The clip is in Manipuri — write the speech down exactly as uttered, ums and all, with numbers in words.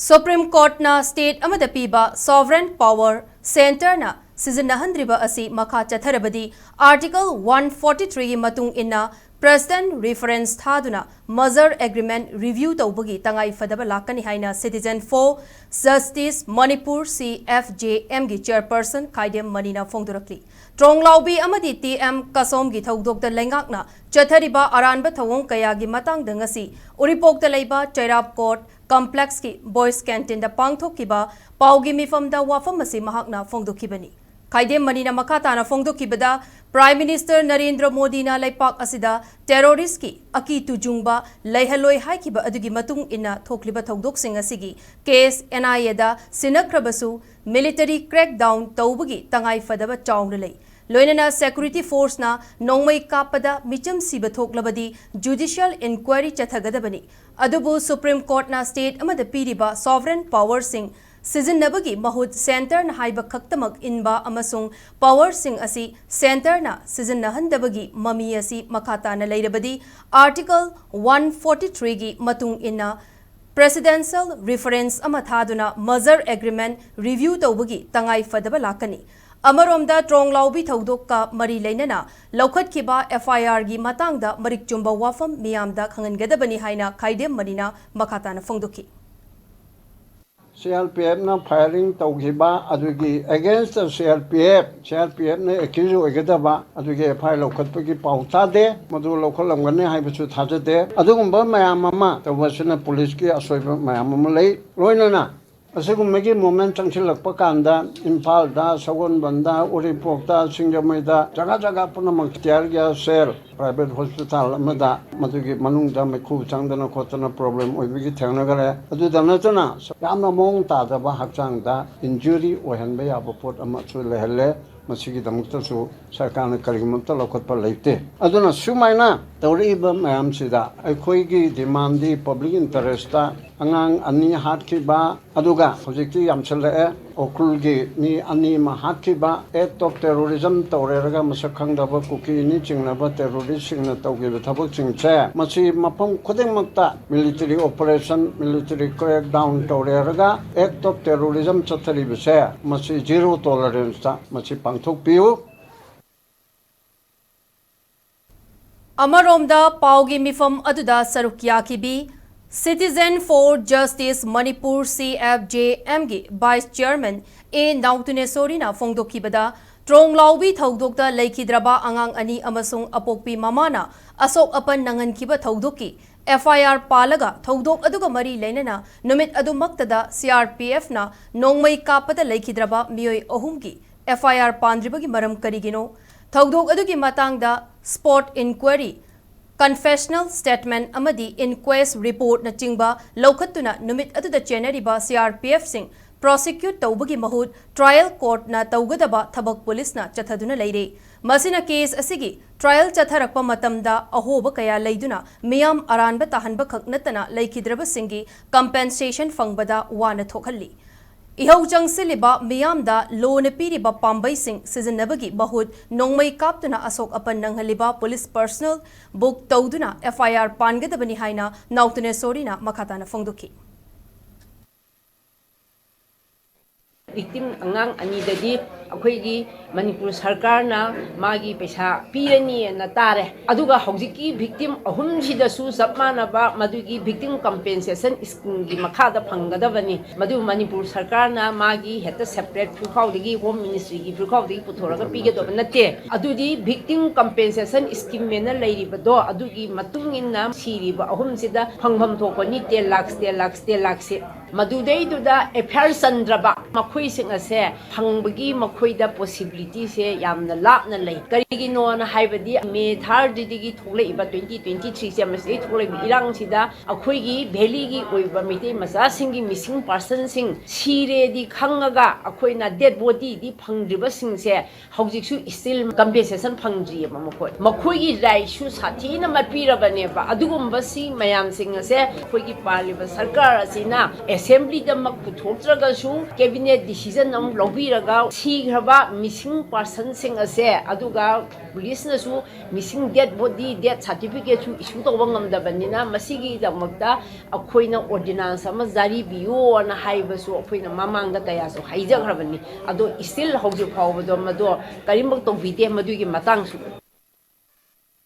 Supreme Courtꯅ state ꯑꯃꯗ ꯄꯤꯕ sovereign power centreꯅ ꯁꯤꯖꯤꯟꯅꯍꯟꯗ꯭ꯔꯤꯕ ꯑꯁꯤ ꯃꯈꯥ ꯆꯠꯊꯔꯕꯗꯤ Article one forty threeꯒꯤ ꯃꯇꯨꯡ ꯏꯟꯅ precedent reference ꯊꯥꯗꯨꯅ merger agreement review ꯇꯧꯕꯒꯤ ꯇꯉꯥꯏ ꯐꯗꯕ ꯂꯥꯛꯀꯅꯤ ꯍꯥꯏꯅ Citizen for Justice Manipur, C F J M ꯒꯤ chairperson ꯈꯥꯏꯗꯦꯝ ꯃꯅꯤꯅ ꯐꯣꯡꯗꯣꯔꯛꯂꯤ꯫ ꯇ꯭ꯔꯣꯡꯂꯥꯎꯕꯤ ꯑꯃꯗꯤ T M ꯀꯁꯣꯝꯒꯤ ꯊꯧꯗꯣꯛꯇ ꯂꯩꯉꯥꯛꯅ ꯆꯠꯊꯔꯤꯕ ꯑꯔꯥꯟꯕ ꯊꯧꯑꯣꯡ ꯀꯌꯥꯒꯤ ꯃꯇꯥꯡꯗ ꯉꯁꯤ ꯎꯔꯤꯄꯣꯛꯇ ꯂꯩꯕ ꯆꯩꯔꯥꯞ Court Complexꯀꯤ Boys Canteenꯗ ꯄꯥꯡꯊꯣꯛꯈꯤꯕ ꯄꯥꯎꯒꯤ ꯃꯤꯐꯝꯗ ꯋꯥꯐꯝ ꯑꯁꯤ ꯃꯍꯥꯛꯅ ꯐꯣꯡꯗꯣꯛꯈꯤꯕꯅꯤ꯫ ꯈꯥꯏꯗꯦꯝ ꯃꯅꯤꯅ ꯃꯈꯥ ꯇꯥꯅ ꯐꯣꯡꯗꯣꯛꯈꯤꯕꯗ, Prime Minister ꯅꯔꯦꯟꯗ꯭ꯔ ꯃꯣꯗꯤꯅ ꯂꯩꯄꯥꯛ ꯑꯁꯤꯗ terroristꯀꯤ ꯑꯀꯤ ꯇꯨꯖꯨꯡꯕ ꯂꯩꯍꯜꯂꯣꯏ ꯍꯥꯏꯈꯤꯕ ꯑꯗꯨꯒꯤ ꯃꯇꯨꯡ ꯏꯟꯅ ꯊꯣꯛꯂꯤꯕ ꯊꯧꯗꯣꯛꯁꯤꯡ ꯑꯁꯤꯒꯤ case N I Aꯗ ꯁꯤꯟꯅꯈ꯭ꯔꯕꯁꯨ, military crackdown ꯇꯧꯕꯒꯤ ꯇꯉꯥꯏ ꯐꯗꯕ ꯆꯥꯎꯅ ꯂꯩ꯫ ꯂꯣꯏꯅꯅ security forceꯅ ꯅꯣꯡꯃꯩ ꯀꯥꯞꯄꯗ ꯃꯤꯆꯝ ꯁꯤꯕ ꯊꯣꯛꯂꯕꯗꯤ judicial inquiry ꯆꯠꯊꯒꯗꯕꯅꯤ꯫ ꯑꯗꯨꯕꯨ Supreme Courtꯅ state ꯑꯃꯗ ꯄꯤꯔꯤꯕ sovereign powerꯁꯤꯡ ꯁꯤꯖꯤꯟꯅꯕꯒꯤ ꯃꯍꯨꯠ centreꯅ ꯍꯥꯏꯕ ꯈꯛꯇꯃꯛ ꯏꯟꯕ ꯑꯃꯁꯨꯡ powerꯁꯤꯡ ꯑꯁꯤ centreꯅ ꯁꯤꯖꯤꯟꯅꯍꯟꯗꯕꯒꯤ ꯃꯃꯤ ꯑꯁꯤ ꯃꯈꯥ ꯇꯥꯅ ꯂꯩꯔꯕꯗꯤ Article one forty threeꯒꯤ ꯃꯇꯨꯡ ꯏꯟꯅ presidential reference ꯑꯃ ꯊꯥꯗꯨꯅ merger agreement review ꯇꯧꯕꯒꯤ ꯇꯉꯥꯏ ꯐꯗꯕ ꯂꯥꯛꯀꯅꯤ꯫ ꯑꯃꯔꯣꯝꯗ, ꯇ꯭ꯔꯣꯡꯂꯥꯎꯕꯤ ꯊꯧꯗꯣꯛꯀ ꯃꯔꯤ ꯂꯩꯅꯅ ꯂꯧꯈꯠꯈꯤꯕ F I Rꯒꯤ ꯃꯇꯥꯡꯗ ꯃꯔꯤꯛ ꯆꯨꯝꯕ ꯋꯥꯐꯝ ꯃꯤꯌꯥꯝꯗ ꯈꯪꯍꯟꯒꯗꯕꯅꯤ ꯍꯥꯏꯅ ꯈꯥꯏꯗꯦꯝ ꯃꯅꯤꯅ ꯃꯈꯥ ꯇꯥꯅ ꯐꯣꯡꯗꯣꯛꯈꯤ꯫ C R P Fꯅ firing ꯇꯧꯈꯤꯕ ꯑꯗꯨꯒꯤ against C R P F, C R P Fꯅ accuse ꯑꯣꯏꯒꯗꯕ ꯑꯗꯨꯒꯤ F I R ꯂꯧꯈꯠꯄꯒꯤ ꯄꯥꯎ ꯇꯥꯗꯦ꯫ ꯃꯗꯨ ꯂꯧꯈꯠꯂꯝꯒꯅꯤ ꯍꯥꯏꯕꯁꯨ ꯊꯥꯖꯗꯦ꯫ ꯑꯗꯨꯒꯨꯝꯕ ꯃꯌꯥꯝ ꯑꯃ ꯇꯧꯕꯁꯤꯅ ꯄꯨꯂꯤꯁꯀꯤ ꯑꯁꯣꯏꯕ ꯃꯌꯥꯝ ꯑꯃ ꯂꯩ꯫ ꯂꯣꯏꯅꯅ ꯑꯁꯤꯒꯨꯝꯕꯒꯤ movement ꯆꯪꯁꯤꯜꯂꯛꯄ ꯀꯥꯟꯗ ꯏꯝꯐꯥꯜꯗ, ꯁꯒꯣꯜꯕꯟꯗ, ꯎꯔꯤꯄꯣꯛꯇ, ꯁꯤꯡꯖꯃꯩꯗ, ꯖꯒꯥ ꯖꯒꯥ ꯄꯨꯝꯅꯃꯛ tear gas cell, private hospital ꯑꯃꯗ ꯃꯗꯨꯒꯤ ꯃꯅꯨꯡꯗ ꯃꯩꯈꯨ ꯆꯪꯗꯅ ꯈꯣꯠꯇꯅ problem ꯑꯣꯏꯕꯒꯤ ꯊꯦꯡꯅꯈꯔꯦ꯫ ꯑꯗꯨꯗ ꯅꯠꯇꯅ ꯌꯥꯝꯅ ꯃꯑꯣꯡ ꯇꯥꯗꯕ ꯍꯛꯆꯥꯡꯗ injury ꯑꯣꯏꯍꯟꯕ ꯌꯥꯕ ꯄꯣꯠ ꯑꯃꯁꯨ ꯂꯩꯍꯜꯂꯦ꯫ ꯃꯁꯤꯒꯤꯗꯃꯛꯇꯁꯨ ꯁꯔꯀꯥꯔꯅ ꯀꯔꯤꯒꯨꯝꯕ ꯑꯃꯠꯇ ꯂꯧꯈꯠꯄ ꯂꯩꯇꯦ꯫ ꯑꯗꯨꯅ ꯁꯨꯃꯥꯏꯅ ꯇꯧꯔꯛꯏꯕ ꯃꯌꯥꯝꯁꯤꯗ ꯑꯩꯈꯣꯏꯒꯤ demandꯗꯤ public interestꯇ ꯑꯉꯥꯡ ꯑꯅꯤ ꯍꯥꯠꯈꯤꯕ, ꯑꯗꯨꯒ ꯍꯧꯖꯤꯛꯇꯤ ꯌꯥꯝꯁꯤꯜꯂꯛꯑꯦ, ꯎꯈ꯭ꯔꯨꯜꯒꯤ ꯃꯤ ꯑꯅꯤ ꯑꯃ ꯍꯥꯠꯈꯤꯕ, act of terrorism ꯇꯧꯔꯦꯔꯒ ꯃꯁꯛ ꯈꯪꯗꯕ ꯀꯨꯀꯤꯅꯤ ꯆꯤꯡꯅꯕ terroristꯁꯤꯡꯅ ꯇꯧꯈꯤꯕ ꯊꯕꯛꯁꯤꯡꯁꯦ, ꯃꯁꯤ ꯃꯐꯝ ꯈꯨꯗꯤꯡꯃꯛꯇ military operation, military crackdown ꯇꯧꯔꯦꯔꯒ act of terrorism ꯆꯠꯊꯔꯤꯕꯁꯦ, ꯃꯁꯤ zero toleranceꯇ ꯃꯁꯤ ꯄꯥꯡꯊꯣꯛꯄꯤꯌꯨ꯫ ꯑꯃꯔꯣꯝꯗ ꯄꯥꯎꯒꯤ ꯃꯤꯐꯝ ꯑꯗꯨꯗ ꯁꯔꯨꯛ ꯌꯥꯈꯤꯕꯤ Citizen for Justice Manipur, CFJMꯒꯤ vice chairman A ꯅꯥꯎꯇꯨꯅꯦꯁꯣꯔꯤꯅ ꯐꯣꯡꯗꯣꯛꯈꯤꯕꯗ, ꯇ꯭ꯔꯣꯡꯂꯥꯎꯕꯤ ꯊꯧꯗꯣꯛꯇ ꯂꯩꯈꯤꯗ꯭ꯔꯕ ꯑꯉꯥꯡ ꯑꯅꯤ ꯑꯃꯁꯨꯡ ꯑꯄꯣꯛꯄꯤ ꯃꯃꯥꯅ ꯑꯁꯣꯛ ꯑꯄꯟ ꯅꯪꯍꯟꯈꯤꯕ ꯊꯧꯗꯣꯛꯀꯤ FIR ꯄꯥꯜꯂꯒ, ꯊꯧꯗꯣꯛ ꯑꯗꯨꯒ ꯃꯔꯤ ꯂꯩꯅꯅ ꯅꯨꯃꯤꯠ ꯑꯗꯨꯃꯛꯇꯗ CRPFꯅ ꯅꯣꯡꯃꯩ ꯀꯥꯞꯄꯗ ꯂꯩꯈꯤꯗ꯭ꯔꯕ ꯃꯤꯑꯣꯏ ꯑꯍꯨꯝꯒꯤ FIR ꯄꯥꯟꯗ꯭ꯔꯤꯕꯒꯤ ꯃꯔꯝ ꯀꯔꯤꯒꯤꯅꯣ? ꯊꯧꯗꯣꯛ ꯑꯗꯨꯒꯤ ꯃꯇꯥꯡꯗ spot inquiry, confessional statement ꯑꯃꯗꯤ inquest reportꯅꯆꯤꯡꯕ ꯂꯧꯈꯠꯇꯨꯅ ꯅꯨꯃꯤꯠ ꯑꯗꯨꯗ ꯆꯦꯟꯅꯔꯤꯕ CRPFꯁꯤꯡ prosecute ꯇꯧꯕꯒꯤ ꯃꯍꯨꯠ trial courtꯅ ꯇꯧꯒꯗꯕ ꯊꯕꯛ ꯄꯨꯂꯤꯁꯅ ꯆꯠꯊꯗꯨꯅ ꯂꯩꯔꯦ꯫ ꯃꯁꯤꯅ case ꯑꯁꯤꯒꯤ trial ꯆꯠꯊꯔꯛꯄ ꯃꯇꯝꯗ ꯑꯍꯣꯕ ꯀꯌꯥ ꯂꯩꯗꯨꯅ ꯃꯤꯌꯥꯝ ꯑꯔꯥꯟꯕ ꯇꯥꯍꯟꯕ ꯈꯛ ꯅꯠꯇꯅ ꯂꯩꯈꯤꯗ꯭ꯔꯕꯁꯤꯡꯒꯤ compensation ꯐꯪꯕꯗ ꯋꯥꯅ ꯊꯣꯛꯍꯜꯂꯤ꯫ ꯏꯍꯧ ꯆꯪꯁꯤꯜꯂꯤꯕ ꯃꯤꯌꯥꯝꯗ ꯂꯣꯅ ꯄꯤꯔꯤꯕ ꯄꯥꯝꯕꯩꯁꯤꯡ ꯁꯤꯖꯤꯟꯅꯕꯒꯤ ꯃꯍꯨꯠ ꯅꯣꯡꯃꯩ ꯀꯥꯞꯇꯨꯅ ꯑꯁꯣꯛ ꯑꯄꯟ ꯅꯪꯍꯜꯂꯤꯕ ꯄꯨꯂꯤꯁ personnel book ꯇꯧꯗꯨꯅ FIR ꯄꯥꯟꯒꯗꯕꯅꯤ ꯍꯥꯏꯅ ꯅꯥꯎꯇꯨꯅꯦꯁꯣꯔꯤꯅ ꯃꯈꯥ ꯇꯥꯅ ꯐꯣꯡꯗꯣꯛꯈꯤ꯫ Victim ꯑꯉꯥꯡ ꯑꯅꯤꯗꯗꯤ ꯑꯩꯈꯣꯏꯒꯤ ꯃꯅꯤꯄꯨꯔ ꯁꯔꯀꯥꯔꯅ ꯃꯥꯒꯤ ꯄꯩꯁꯥ ꯄꯤꯔꯅꯤꯅ ꯇꯥꯔꯦ꯫ ꯑꯗꯨꯒ ꯍꯧꯖꯤꯛꯀꯤ victim ꯑꯍꯨꯝꯁꯤꯗꯁꯨ ꯆꯞ ꯃꯥꯟꯅꯕ ꯃꯗꯨꯒꯤ victim compensation schemeꯒꯤ ꯃꯈꯥꯗ ꯐꯪꯒꯗꯕꯅꯤ꯫ ꯃꯗꯨ ꯃꯅꯤꯄꯨꯔ ꯁꯔꯀꯥꯔꯅ ꯃꯥꯒꯤ ꯍꯦꯛꯇ separate ꯐꯤꯈꯥꯎꯗꯒꯤ, Home Ministryꯒꯤ ꯐꯤꯈꯥꯎꯗꯒꯤ ꯄꯨꯊꯣꯔꯒ ꯄꯤꯒꯗꯕ ꯅꯠꯇꯦ꯫ ꯑꯗꯨꯗꯤ victim compensation schemeꯑꯅ ꯂꯩꯔꯤꯕꯗꯣ, ꯑꯗꯨꯒꯤ ꯃꯇꯨꯡ ꯏꯟꯅ ꯁꯤꯔꯤꯕ ꯑꯍꯨꯝꯁꯤꯗ ꯐꯪꯐꯝ ꯊꯣꯛꯄꯅꯤ, ten lakhs, ten lakhs, ten lakhsꯁꯦ꯫ ꯃꯗꯨꯗꯩꯗꯨꯗ FIR ꯆꯟꯗ꯭ꯔꯕ ꯃꯈꯣꯏꯁꯤꯡ ꯑꯁꯦ ꯐꯪꯕꯒꯤ ꯃꯈꯣꯏ ꯑꯩꯈꯣꯏꯗ ꯄꯣꯁꯤꯕꯤꯂꯤꯇꯤꯁꯦ ꯌꯥꯝꯅ ꯂꯥꯞꯅ ꯂꯩ꯫ ꯀꯔꯤꯒꯤꯅꯣꯅ ꯍꯥꯏꯕꯗꯤ ꯃꯦ ꯊꯥꯔꯗꯒꯤ ꯊꯣꯛꯂꯛꯏꯕ ꯇ꯭ꯋꯦꯟꯇꯤ ꯇ꯭ꯋꯦꯟꯇꯤ ꯊ꯭ꯔꯤꯁꯦ, ꯃꯁꯤꯗꯩ ꯊꯣꯛꯂꯛꯏꯕ ꯏꯔꯥꯡꯁꯤꯗ ꯑꯩꯈꯣꯏꯒꯤ ꯚꯦꯂꯤꯒꯤ ꯑꯣꯏꯕ ꯃꯩꯇꯩ ꯃꯆꯥꯁꯤꯡꯒꯤ ꯃꯤꯁꯤꯡ ꯄꯥꯔꯁꯟꯁꯤꯡ ꯁꯤꯔꯦꯗꯤ ꯈꯪꯉꯒ ꯑꯩꯈꯣꯏꯅ ꯗꯦꯠ ꯕꯣꯗꯤꯗꯤ ꯐꯪꯗ꯭ꯔꯤꯕꯁꯤꯡꯁꯦ ꯍꯧꯖꯤꯛꯁꯨ ꯁ꯭ꯇꯤꯜ ꯀꯝꯄꯦꯟꯁꯦꯁꯟ ꯐꯪꯗ꯭ꯔꯤꯑꯕ꯫ ꯃꯈꯣꯏ ꯃꯈꯣꯏꯒꯤ ꯔꯥꯏꯠꯁꯨ ꯁꯥꯊꯤꯅ ꯃꯠꯄꯤꯔꯕꯅꯦꯕ꯫ ꯑꯗꯨꯒꯨꯝꯕꯁꯤ ꯃꯌꯥꯝꯁꯤꯡ ꯑꯁꯦ ꯑꯩꯈꯣꯏꯒꯤ ꯄꯥꯜꯂꯤꯕ ꯁꯔꯀꯥꯔ ꯑꯁꯤꯅ ꯑꯦꯁꯦꯝꯕ꯭ꯂꯤꯗꯃꯛ ꯄꯨꯊꯣꯛꯇ꯭ꯔꯒꯁꯨ ꯀꯦꯕꯤꯅꯦꯠ ꯗꯤꯁꯤꯖꯟ ꯑꯃ ꯂꯧꯕꯤꯔꯒ ꯁꯤꯈ꯭ꯔꯕ ꯃꯤꯁꯤꯡ ꯄꯥꯔꯁꯟꯁꯤꯡ ꯑꯁꯦ, ꯑꯗꯨꯒ ꯄꯨꯂꯤꯁꯅꯁꯨ ꯃꯤꯁꯤꯡ ꯗꯦꯠ ꯕꯣꯗꯤ, ꯗꯦꯠ ꯁꯥꯔꯇꯤꯐꯤꯀꯦꯠꯁꯨ ꯏꯁꯨ ꯇꯧꯕ ꯉꯝꯗꯕꯅꯤꯅ ꯃꯁꯤꯒꯤꯗꯃꯛꯇ ꯑꯩꯈꯣꯏꯅ ꯑꯣꯔꯗꯤꯅꯥꯟꯁ ꯑꯃ ꯖꯥꯔꯤ ꯄꯤꯌꯣꯅ ꯍꯥꯏꯕꯁꯨ ꯑꯩꯈꯣꯏꯅ ꯃꯃꯥꯡꯗ ꯀꯌꯥꯁꯨ ꯍꯥꯏꯖꯈ꯭ꯔꯕꯅꯤ꯫ ꯑꯗꯣ ꯁ꯭ꯇꯤꯜ ꯍꯧꯖꯤꯛ ꯐꯥꯎꯕꯗꯣ ꯃꯗꯣ ꯀꯔꯤꯃꯛ ꯇꯧꯕꯤꯗꯦ ꯃꯗꯨꯒꯤ ꯃꯇꯥꯡꯁꯨ꯫